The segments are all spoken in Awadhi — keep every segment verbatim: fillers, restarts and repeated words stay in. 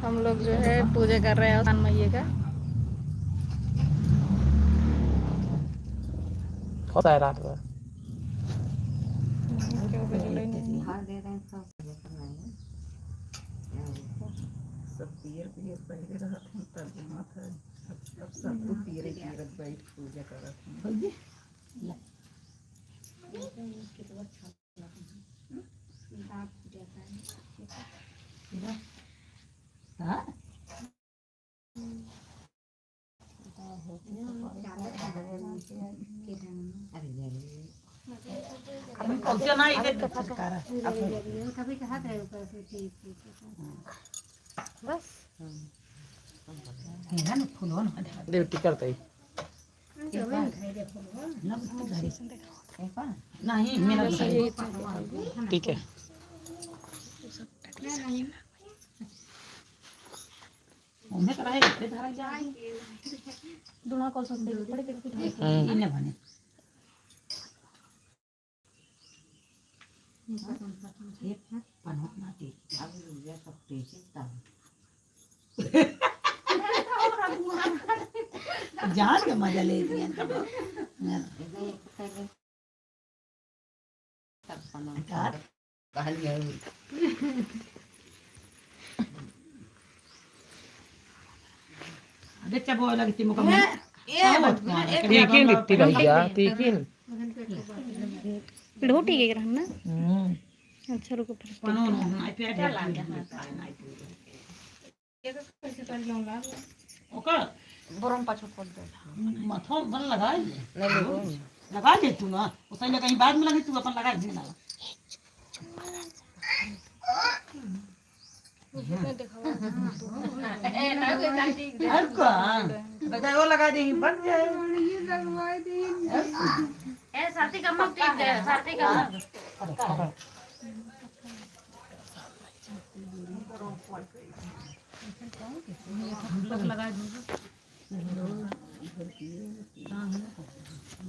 हम लोग जो है पूजा कर रहे हैं आसान मैया का। बहुत आए रात भर। हाँ, दे रहे हैं, सब पूजा करना है। सब पीयर पीयर पहले रहत हैं, तब जमा था। अब, अब सब तो पीयर पीयर बैठ पूजा करत हैं। भौजी, ला। हाँ? बस। देव टिकर तई। नहीं, मेरा ठीक है। उन्हें तो रहे, इतने धारा जा। दूल्हा कौन सा देख, बड़े देख, हम्म। इन्हें बने। एक है पनौत नाती, अब लुइया सब टेके तब। जान के मजा ले दिया इनका तो। अरे चबो लगी थी मुकम्मल। ये, ये आओ, बस, आओ, ये आओ। तीखी लिट्टी भैया, तीखी। रोटी के रहन ना? हम्म। अच्छा, रुको, फिर पनो, नो, नो, आई पे, आई पे। ओकर बोरम पाछू खोल दे। माथा बन लगा ले। नहीं, नहीं, नहीं। लगा ले तू ना। उसे ले कहीं बाद में लगी, तू अपन लगा दे ना। ए, ना, ना, ना, ना। और का? बताओ, लगा दे, बन जाए। ए, साथी का मत टीप दे, साथी का मत।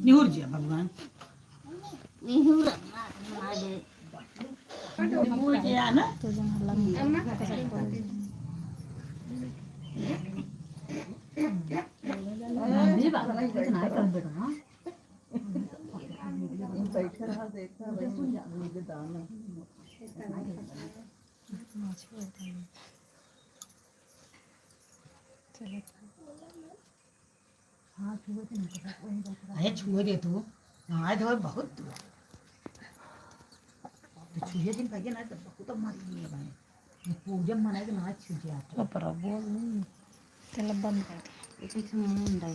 निहुर जिया भगवान। निहुर, निहुर जिया ना। बैठे रहा, देखा, दाना। अरे छुए दे तू, नहाए धोए बहुत तू। तो छुए दिन कहिए ना, तो बहुत मारी दिए भाई। ये पूजा मनाए के नहाए छू जाए। ओ प्रभु। चलो बंद कर दे।